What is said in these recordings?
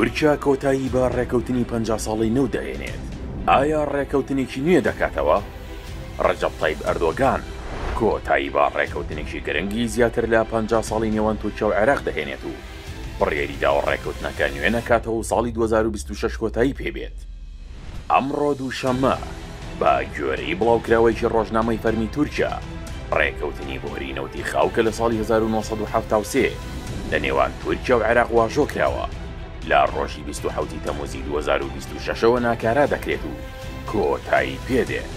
تورکیا کۆتایی بە ڕێکەوتنی 50 ساڵەی نەوت دەهێنێت، ئایا ڕێکەوتنێکی نوێ دەکاتەوە؟ ڕەجەب تەیب ئەردۆگان کۆتایی بە ڕێکەوتنێکی گرنگی زیاتر لە 50 ساڵی نێوان تورکیا و عێراق دەهێنێت و بڕیاری داوە ڕێکەوتنەکە نوێ نەکاتەوە و ساڵی 2026 کۆتایی پێبێت. ئەمڕۆ دووشەممە، بە گوێرەی بڵاوکراوەیەکی ڕۆژنامەی فەرمی تورکیا، ڕێکەوتنی بۆری نەوتی خاو کە لە ساڵی 1973 لە نێوان تورکیا و عێراق واژۆ کراوە، لە ڕۆژی 27 ی تەمووزی 2026 ەوە ناکارا دەکرێت و کۆتایی پێدێت.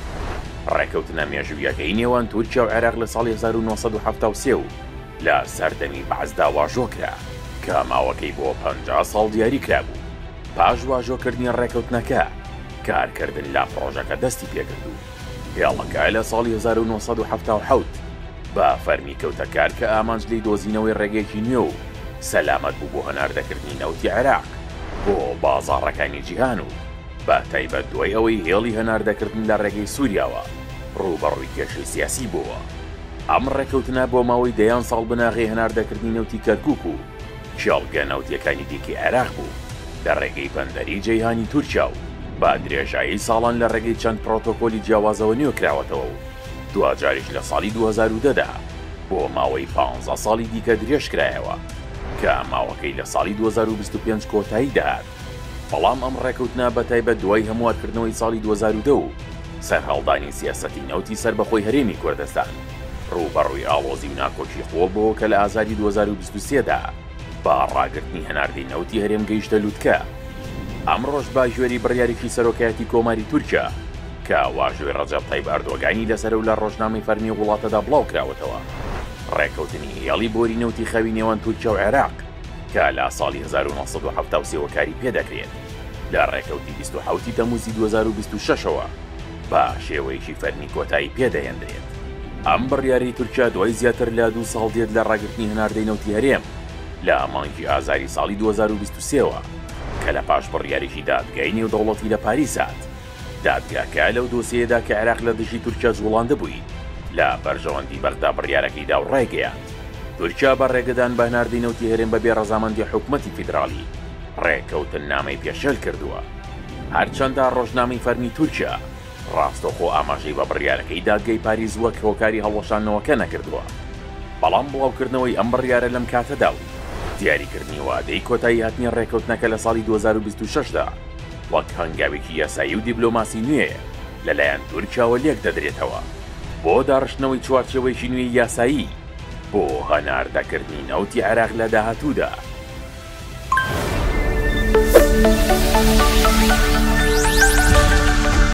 ڕێکەوتنە مێژوویەکەی نێوان تورکیا و عێراق لە ساڵی 1973 و لە سەردەمی بەعسدا واژۆ کرا کە ماوەکەی بۆ 50 ساڵ دیاری کرابوو. پاش واژۆکردنی ڕێکەوتنەکە، کارکردن لە پڕۆژەکە دەستی پێکرد و هێڵەکە لە ساڵی 1977 بە فەرمی کەوتە کار کە ئامانج لێی دۆزینەوەی ڕێگەیەکی نوێ و سەلامەت بوو بۆ هەناردەکردنی نەوتی عێراق بۆ بازاڕەکانی جیهان و بە تایبەت دوای ئەوەی هێڵی هەناردەکردن لە ڕێگەی سووریاوە ڕووبەڕووی کێشەی سیاسی بۆوە. ئەم ڕێکەوتنە بۆ ماوەی دەیان ساڵ بناغەی هەناردەکردنی نەوتی کەرکووک و کێڵگە نەوتییەکانی دیکەی عێراق بوو لە ڕێگەی بەندەری جەیهانی تورکیا و بە درێژایی ساڵان لە ڕێگەی چەند پرۆتۆکۆلی جیاوازەوە نوێکراوەتەوە و دواجاریش لە ساڵی 2010 دا بۆ ماوەی پانزە ساڵی دیکە درێژکرایەوە کە ماوەکەی لە ساڵی 2025 کۆتایی دەهات. بەڵام ئەم ڕێکەوتنە بە تایبەت دوای هەموارکردنەوەی ساڵی 2010 و سەرهەڵدانی سیاسەتی نەوتی سەربەخۆی هەرێمی کوردستان ڕووبەڕووی ئاڵۆزی و ناکۆکی قووڵ بۆوە کە لە ئازاری 2023 دا بە ڕاگرتنی هەناردەی نەوتی هەرێم گەیشتە لوتکە. ئەمڕۆش بە گوێرەی بڕیارێکی سەرۆکایەتی کۆماری تورکیا کە واژۆی ڕەجەب تەیب ئەردۆگانی لەسەرە و لە ڕۆژنامەی فەرمی وڵاتەدا بڵاوکراوەتەوە، ڕێکەوتنی هێڵی بۆری نەوتی خاوی نێوان تورکیا و عێراق کە لە ساڵی 1973 وە کاری پێدەکرێت لە ڕێکەوتی 27 ی تەمووزی 2026 ەوە بە شێوەیەکی فەرمی کۆتایی پێدەهێندرێت. ئەم بڕیارەی تورکیا دوای زیاتر لە دوو ساڵ دێت لە ڕاگرتنی هەناردەی نەوتی هەرێم لە مانگی ئازاری ساڵی 2023 وە کە لە پاش بڕیارێکی دادگای نێودەوڵەتی لە پاریس هات. دادگاکە لەو دۆسیەیەدا کە عێراق لە دژی تورکیا جوڵاندبووی لە بەرژەوەندی بەغدا بڕیارەکەی دا و ڕایگەیاند تورکیا بە ڕێگەدان بە هەناردەی نەوتی هەرێم بەبێ ڕەزامەندی حکومەتی فیدراڵی ڕێککەوتننامەی پێشێل کردووە. هەرچەندە ڕۆژنامەی فەرمی تورکیا ڕاستەوخۆ ئاماژەی بە بڕیارەکەی دادگای پاریس وەک هۆکاری هەڵوەشاندنەوەکە نەکردووە، بەڵام بڵاوکردنەوەی ئەم بڕیارە لەم کاتەدا و دیاریکردنی وادەی کۆتاییهاتنی ڕێککەوتنەکە لە ساڵی 2026 دا وەک هەنگاوێکی یاسایی و دیبلۆماسی نوێ لەلایەن تورکیاوە لێکدەدرێتەوە بۆ داڕشتنەوەی چوارچێوەیەکی نوێی یاسایی بۆ هەناردەکردنی نەوتی عێراق لە داهاتوودا.